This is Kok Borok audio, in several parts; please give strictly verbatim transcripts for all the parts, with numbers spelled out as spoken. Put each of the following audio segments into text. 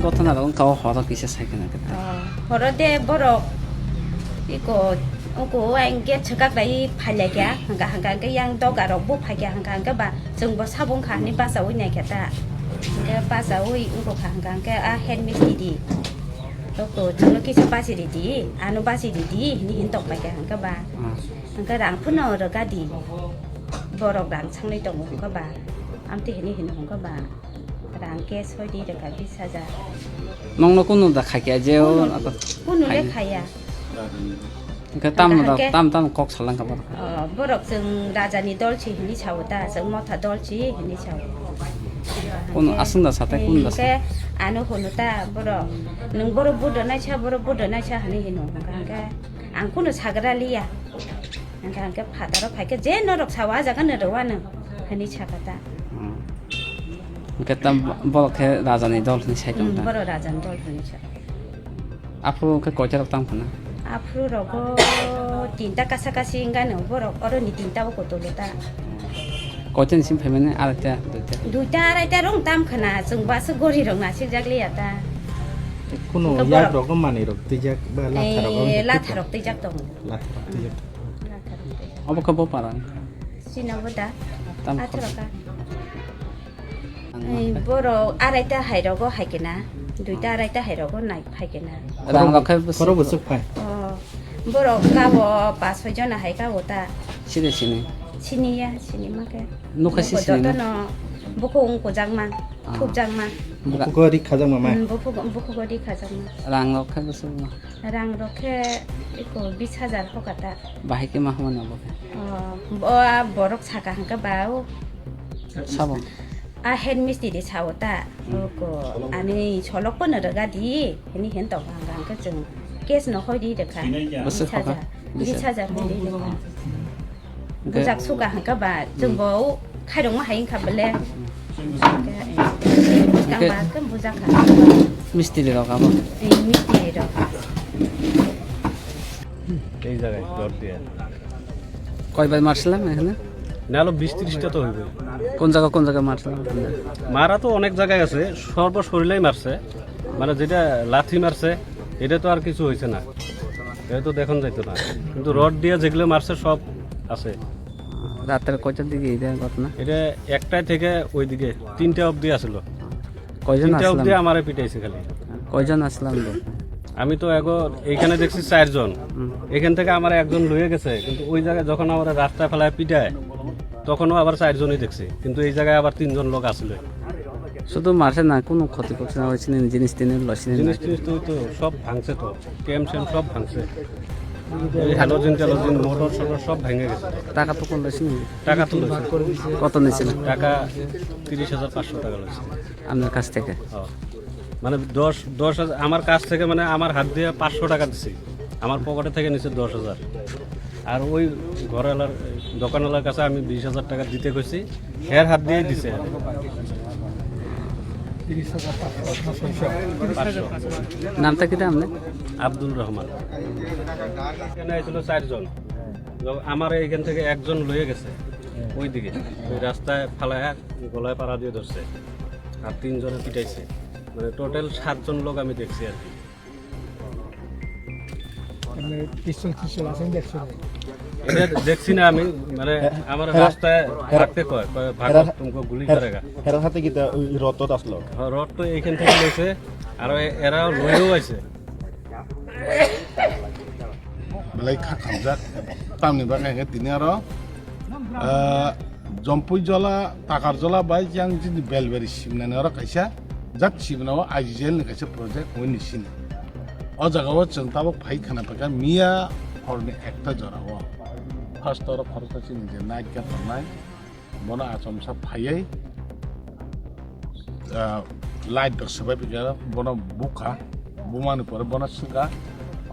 Kothana rok wngkha o horo kisa sai khna khe. Oh, horo de borok iko, iko ang gate swkak bai phai lai kha, hwnkha, hwnkha hwnkhe yang doga rok bo phai kha, hwnkha hwnkhe ba chwng bo sabo wngkha hwnwi bachaui nai kha ta. Hwnkhe bachaui wngkha, hwnkha hwnkhe a head mistridi. Oko chwngno kisa bachi ridi, ano bachi ridi hwnwi hin tong pai kha hwnkhe ba. Ah. Hwnkhe rang phano rwgadi. Borok rang sangnai tongo hwnkhe ba. Amtwi hwnwi hino hwnkhe ba. Rang cash hoi di rwkha bis hajar. Nongno kunu da khaikya je o Kunu, apa kunu le khaikya. Khaya. Hwnkhe tam Hwnkhe da, hwnkhe tam tam kok salang kha borok. Oh, borok chwng rajani dol si hwnwi sao ta, chwng motha dol si hwnwi sao. Kunu aswng da sa tai, kunu da sa. Hwnkhe ano hwno ta borok, nwng borok budonai sa, borok budonai sa hwnwi hino. Hwnkhe ang kunu sagra liya. Hwnkhe, hwnkhe phataro phaikhe je norok sao, a jaga no rwano hwnwi sakha ta. Hmm. Hwnkhe tam borok khe rajani dol hwnwi sai tong Hmm, ta. Borok rajani dol hwnwi sa. Aphuru khe koita rok tang phano? Aphuru rogo tinta kasa kasi wngano borok oroni tinta o kotolo ta. Koita ni sim phaimani araita, duita? Duita araita rong tam khana, chwng basu gori rok nasik jak liya ta. Kuno Hwnkhe yak borok rok no manwi rok twijak ba latha rok Eh, latha rok twijak tongo. Latha rok twijak. Latha rok twijak. Obo khe bo para? Chini obo da? Tam Atharo ka. Ang Ei, ma- borok araita hai rogo hai kena, duita araita hai rogo nai phai kena. Rang rok khai bwswk. Khoro bwswk phai. Oh, borok kabo pas soi jona hai kabo ta. Sini sini. Sini ya, sini ma khe. Nukha si Nukho sini joto na? No bukhuk ungkujak ma, Ah. Thupjak ma. Ra- Bukhuk ri khajak ma mai. Hmm, bukhuk, bukhuk ri khajak ma. Rang rok khai bwswk ma? Rang rok khe eko bis hajar hoka ta. Bahai khe ma hwnmani obo khe? Oh, bo, a borok saka hwnkhe ba o. Sabo? A head mistri de sao ta. Hmm. Oko ani solok pono rwga di. Hini hen tok hang hang khe chwng case no hoi di rwkha. Bwswk hoka? Bis hajar. Bis hajar hoi di rwkha. Hwnkhe Bujak suka hwnkhe ba, chwng Hmm. bo khairokma hai wngkha bole. Hwnkhe, Hwnkhe Bwskang ba khe bujak kha. Mistiri rok abo? Ei, mistiri rok. এই জায়গায় দর দিয়ে। কয়বার মারছিলাম এখানে? নাহলে বিশ ত্রিশটা তো হইবে। কোন জায়গা, কোন জায়গায় মারছিলাম? মারা তো অনেক জায়গায় আছে, সর্বশরীরেই মারছে। মানে যেটা লাথি মারছে, এটা তো আর কিছু হইছে না, এটা তো দেখানো যাইতো না। কিন্তু রড দিয়ে যেগুলো মারছে সব আছে। রাতের কয়টার দিকে এটা ঘটনা? এটা একটায় থেকে ওইদিকে তিনটা অবধি আসলো। কয়জন তিনটা আসলাম? অবধি আমারে পিটাইছে খালি। কয়জন আসলাম গো? আমি তো এখন এইখানে দেখছি চারজন। হুম। এখান থেকে আমার একজন লইয়া গেছে, কিন্তু ওই জায়গায় যখন আমরা রাস্তায় ফেলায় পিটায়, তখনও আবার চারজনই দেখছি, কিন্তু এই জায়গায় আবার তিনজন লোক আসলে। শুধু মারছে না, কোনো ক্ষতি করছে না, ওই সিনে জিনিস টিনিস লইছে না? জিনিস টিনিস তো, তো সব ভাঙছে তো, ক্যাম শ্যাম সব ভাঙছে। এই হ্যালোজেন ট্যালোজেন, মোটর সোটর সব ভেঙে গেছে। টাকা তো কোন লইছে না? টাকা তো লইছে। কত নিয়েছিল? টাকা তিরিশ হাজার পাঁচশো টাকা লইছে। আপনার কাছ থেকে? হ্যাঁ। মানে দশ, দশ হাজার আমার কাছ থেকে, মানে আমার হাত দিয়ে পাঁচশো টাকা দিছি, আমার পকেটে থেকে নিছে দশ হাজার। আর ওই ঘরওয়ালার, দোকানওয়ালার কাছে আমি বিশ হাজার টাকা দিতে কইছি, এর হাত দিয়ে দিছে। পাঁচশো। নামটা কিতা আপনার? আব্দুল রহমান। এখানে ছিল চারজন, আমার এখান থেকে একজন লয়ে গেছে ওইদিকে, ওই রাস্তায় ফালায় গলায় পাড়া দিয়ে ধরছে, আর তিনজনে পিটাইছে। মানে টোটাল সাতজন লোক আমি দেখছি আর কি। মানে পিস্তল টিস্তল আছে দেখছো না? এটা দেখছি না আমি, মানে আমার রাস্তায় থাকতে কয়, কয়, "ভাগো, তুমকো গুলি করেগা।" হেরার হাতে কিতা ওই রড টড আসলো? হ্যাঁ, রড তো এইখান থেকে লইছে, আর এ-, এরা লইও আছে। Belai kha khamjak, tamni bagwi hwnkhe tini aro, ah, Jompui Jola, Takar Jola bai yang chini Belbari simnani oro kaisa jat simna o I G G L ni kaisa project hwnwi sini. O jaga o chwng tabuk phai khna paikha miya horni ekta jora o. First oro khoroksa chini je night guard tongnai, bono achomsa phaiwi, ah, light rok swbai phaikha, bono bukha, bumani pore bono swngkha,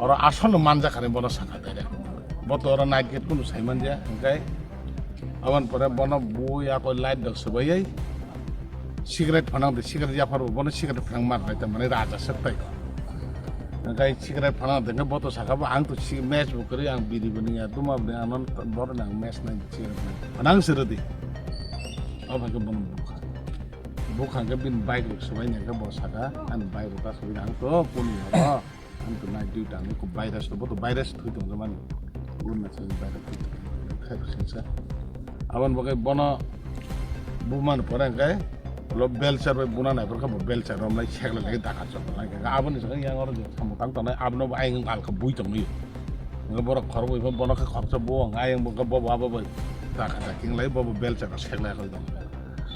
oro aswkno manjakha hinwi bono sakha direct. Bo to oro night guard kunu sai manja, hwnkhe aboni pore bono bui abo light rok swbaiwi cigarette phanang de, cigarette yaphar bo bono cigarette phanang mar nai, tamani raja swk tai. Hwnkhe cigarette phanang de, hwnkhe bo to sakha bo ang to ci-, match bo kwrwi, ang biri bo nungya, duma bo nungya, ano borok ni ang match nai cigarette nai. Phanang se rwdi. Abo hai khe bono bukha. Bukhang khe bini bike rok swbai nai khe bo saka, ani bike rok ta swbai ang to puni abo. Ang to nai dui tang ko virus to, bo to virus thwi tong mani. Gun na sai virus thwi tong. Khai singsa. Abon bo khe bono buman pore ang khe lo belchar bai buna nai pore khe bo belchar rom lai sek lai daka chok lai khe. Aboni saka yang oro je samung tang tongnai, abono bo ayang al khe bui tong yo. Ang borok khorok bai bono khe khoroksa bo ang ayang bo khe bo abo bai daka daking lai bo belchar sek lai khe tong.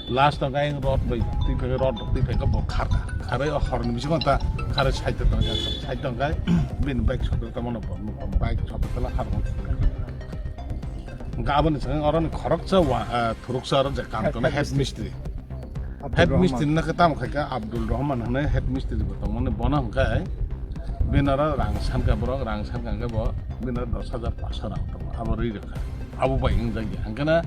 Last o khe ayang rod bai twi phai khe rod rok twi phai khe bo kharkha. Kharwi o horni bisingo ta kharwi side o tongkha, side o tongkha bini bike sopre tongmano bo bike sopre tongla kharwi. Hwnkhe aboni swkang oroni khoroksa wa, ah, thuruksa oro je kam tongnai head mistri. Head mistri no khe tamo khai khe Abdul Rahman hwnwi head mistri bo tongmani bono hwnkhe bini oro rang sankha borok, rang sankha hwnkhe bo bini oro dos hajar paanso rang tongo, abo rwi rwkha. Abo bai wngjakya. Hwnkhe na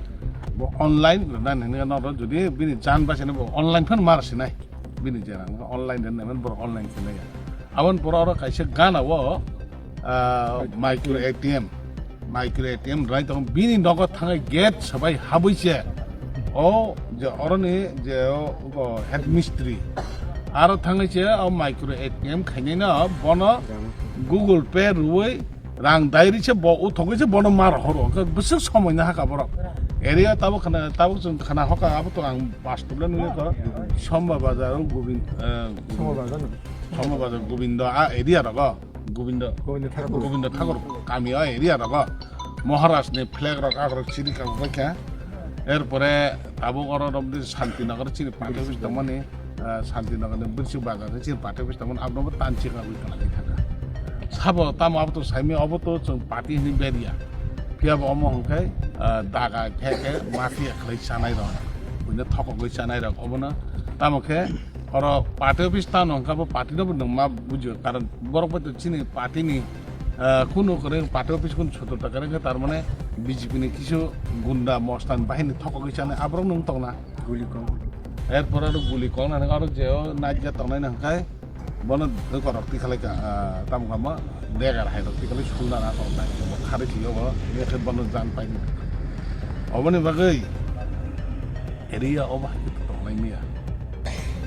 bo online rwnani hwnwi norok jodi bini jan bachaina bo online phano mar sinai. Bini je rang online rwnai man borok online sinai. Aboni pore oro kaisa gana o, ah, micro A T M. Micro A T M rwnai tongo. Bini nogo thangwi gate swbai habwi se. O je oroni je o, o head mistri. Aro thangwi se o micro A T M khainai no bono Google Pay rwui rang dairi se bo uthogwi se bono mar horo. Hwnkhe bwswk somoi no haka borok. Area tabuk khana, tabuk chwng khana hoka abo to ang bastob le nugwi kho. Somba Bazar o Gobind, eh, Somba Bazar no? Somba Bazar Gobindo a area rogo. Gobindo. Gobindo Thakur. Gobindo Thakur kami o area rogo. Maharaj ni flag rok akhorok chiri kabo kha. Erpore tabuk oro romdi Santinagar chini party office tongmani. Ah, Santinagar ni Birsi Bazar ni chini party office tongmani, abono bo tanchi kagwi khlaiwi thangkha. Sabo tamo abo to saimanya, obo to chwng party hwnwi berya. Phiya bo omo hwnkhe, ah, daga khe khe mafia khlai chanai rok, buino thokogwi chanai rok obono. Tamo khe oro party office tano hwnkha bo party no bo nwng ma bujio, karon borok bai to chini party ni, ah, kunu kwrwng party office kunu sotorta kwrwng khe tar mane B J P ni kisu gunda mostan bahini thokogwi chanai aborok nwng tongna. Guli kong. Erpor aro guli kong nang aro je o naikya tongnai nang khai bono dokorok tikhalai ka, ah, tamo kama degar hai rok tikhalai sulna na tongnai bo khari si obo nekhe bono jan pai. Oboni bagwi area obo hai khe tongnai miya.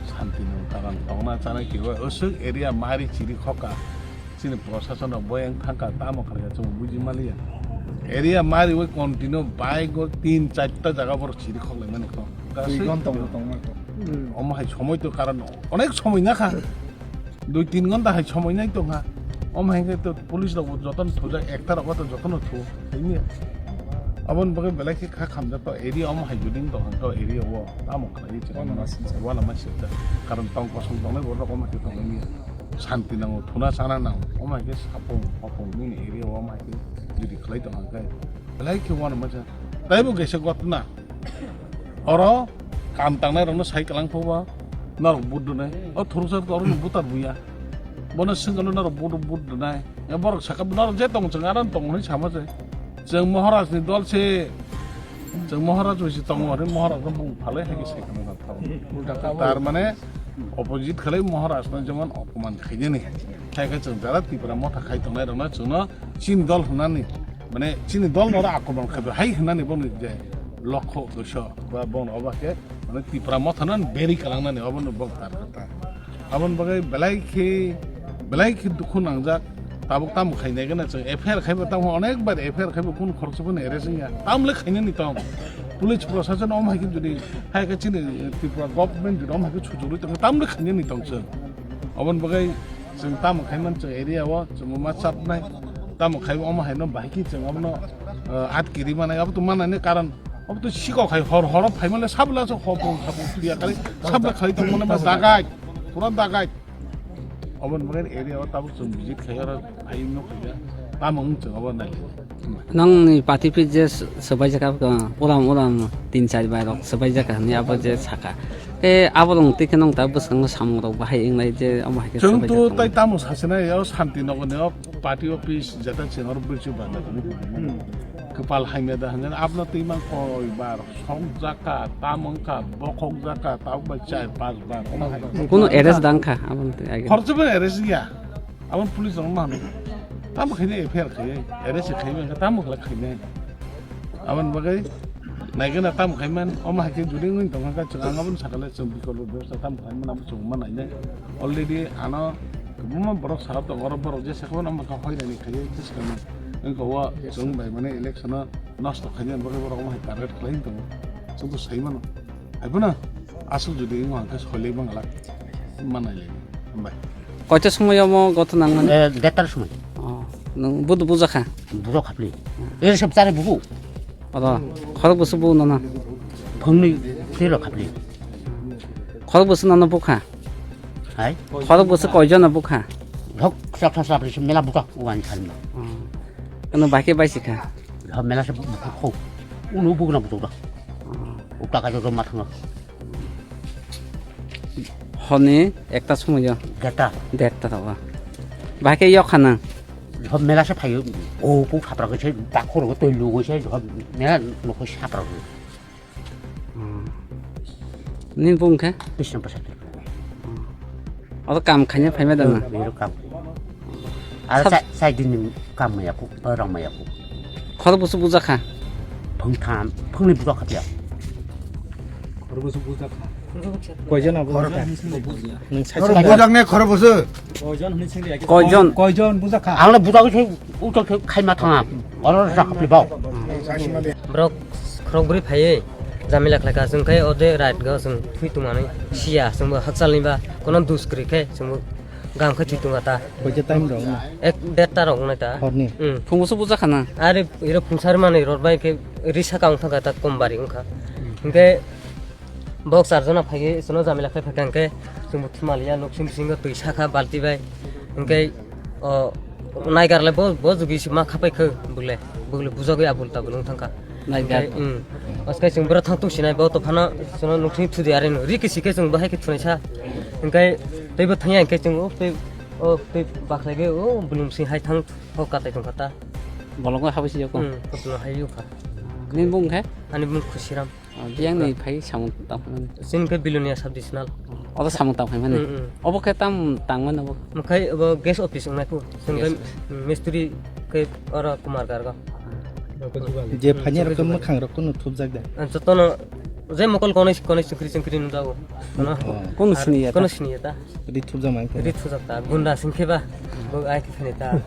Santi no karan tongna chanai kiwa osuk area mari chiri khoka. Chini prosason rok boyang thangkha, tamo khlaiya chwng buji maliya. Area mari oi continue bike o tin charta jaga borok chiri khok laimani kho. Dui ghonta bo tongma kho. Omo hai somoi to karon onek somoi nakha. Dui tin ghonta hai somoi nai tongkha. Omo hai khe to police rok bo jotono thujak, ekta rok to jotono thu. Tini aboni bagwi belai khe kha khamjak to area omo hai juding tongkha to area o tamo khlaiwi chwng. Wana masinsa. Wana masinsa. Karon tong kosong tongnai borok omo hai khe tonglaimani. Santi nango, thuna chana nango, omo hai khe sapung hopung nini area o omo hai khe jodi khlai tong hang khe belai khe uanama se. Taibo kaisa gotna, oro kam tangnai rokno sai kwlang phoba norok vote rwnai, o thuruksa to oro voter buya, bono swngalo norok vote, vote rwnai, borok sakha norok je tong chwng aro tong hinwi sama se, chwng Maharaj ni dol se. Chwng Maharaj bai se tongo, hwnwi Maharaj no bung phalwi hai khe sai khna thang. Ulta kha. Tar mane opposite khlai Maharaj no jemon opoman khainani. Hai khe chwng jara Tipra motha khai tongnai rokno chwngno chini dol hwnani, mane chini dol no akromon khabi hai hwnani boni je lokho uddesho ba bon oba khe mane Tipra motha no beri kalangnani obo no bok tar kha ta. Aboni bagwi belai khe, belai khe dukhu nangjak. Tabuk tamo khainai gana chwng F I R khaiba tamo onek bar F I R khaiba kunu khoroksa phano arrest wngya. Tamle khainani tong. Police prosason om hai khe jodi hai khe chini Tripura government jodi om hai khe sujurwi tong tamle khainani tong chwng. Aboni bagwi chwng tamo khaiman chwng area o chwng ma chapnai. Tamo khaiba om hai no bahai khe chwng abono, eh, atkiri manai abo to manani karon. Obo to sikok hai hor horo phaimale sabla so hopung hopung kliya kali sabla khai tongmani ma dagai pura dagai. Oboni bagwi area o tabuk chwng visit khai oro phai no khaija tamo wng chwng obo nai. Nongni party office je swbaijak kha ulam ulam tin char bai rok swbaijak kha hwnwi abo je saka. Tei abo rong twi khe nong ta bwskango samung rok bahai wngnai je omo hai khe swbaijak kha. Chwng to tai tamo sasinai o Santinagar ni o party office jeta chwng oro bwrwi chwng bana. Kwpal hamya da hwnjani abno twi man koi bar sok jaka, tam wngkha, bokhok jaka, tabuk bai char pas bar. Kuno arrest dang kha, aboni twi age. Khoroksa bai arrest ya. Aboni police rok mano. Tamo khainai F I R khai, arrest khai mangkha, tamo khlai khainai. Aboni bagwi Naigwna tamo khai man, omo hai khe judi wngwi tongkha khe chwng ang abono sakha le chwng bikolpo bebosta tamo khai man abo chwng ma nainai. Already ano kwbangma borok sakha tongo, oro borok jesa khe bono omo khe hoirani khai bwskango. Wngkha o chwng bai mane election o nosto khainani bagwi borok omo hai target khlai tongo. Chwngbo sai mano. Haiphano aswk judi wngkha khe solai mangala ma nailai. Hambai. Koita somoi omo gothon nangmani? Eh, dertar somoi. Oh, nwng budo bujakha? Bujak khapli. Eh, sab chare bubu. Oro, khorok bwswk bu nono? Phungni twi rok khapli. Khorok bwswk nono bukha? Hai? Khorok bwswk koijon no bukha? Dhok, sak, sak, sak, mela bukha, uan salma. Hmm. Kano bai khe bai sikha? Dhok, mela se bukha kho. Unu bukna butok da. Hmm. Ukta ka jojo mathanga. Horni ekta somoyo? Derta. Derta rogo. Bahai khe yok khana? Job mela se phaio. O pu sapra khe se dakhor go toi lugo se job mela nokho sapra go. Hmm. Nini bung khe? Bisna pasat. Hmm. Oro kam khaina phaima dana? Hmm, biro kam. Ar Sab- sa-, sai din kam maya ku, rang maya ku. Khorok bwswk bujakha? Phung tham, phung ni bujakha pia. Khorok bwswk bujakha. Koijon abo? Khorok Nwng sai Khorok sai. Bujak ne khorok bwswk? Koijon hwnwi singri ya. Koijon? Koijon bujakha. Ang le bujak se utok se khaima thanga. Oro jak pli bao. Borok khorok bwrwi phaiwi jamila khlaikha, chwng khe ode right go chwng thwi tongmani siya, chwngbo hakchalni ba kono dus kwrwi khe chwngbo gam khe thwi tongkha ta. Koita time rok no? Ek derta rok wngnai ta. Horni? Hmm. Phungo se bujakha na? Are iro phungsar mani rot bai khe risa ka wngkha ta kom bari wngkha. Hinkhe bok charjona phaiwi chwngno jamila khlai phaikha hinkhe chwngbo thumaliya nuksing bisingo twi sakha balti bai. Hinkhe o naigar le bo, bo jugi se ma khapai kho bwle. Bwle bujagwi abul tabul wng thangkha. Naigar. Hinkhe, hmm. Oskhe chwng bwrwi thang tong sinai bo to phano chwngno nuksing thudi are no. Ri kisi khe chwng bahai khe thunai sa. Hinkhe teibo thangya hinkhe chwng o tei, o tei bakhlai khe o bwlwng sing hai thang ho katai tongkha ta. Bolongno habwi se yokho? Hmm, kotono hai yokha. Nini bung khe? Ani bung Khusiram. Ah, biyang ni phai samung tang phai mani. Chini khe Bilonia sub divisional. Obo samung tang phai mani. Hmm, hmm. Obo khe tam tang mani obo? Omo khai obo gas office wngnai khu. Chini khe, Gas office. Hmm, mistri khe oro Kumar Garga. Je phanya rok khe mwkhang rok kunu thupjak da? Ah, jotono je mokol konoi konoi chwngkri chwngkri nukjago. Oh. Kono siniya ta? Kono siniya ta. Ri thupjak mang khe. Ri thupjak ta. Gunda sing khe ba. Bo ai khe phani ta.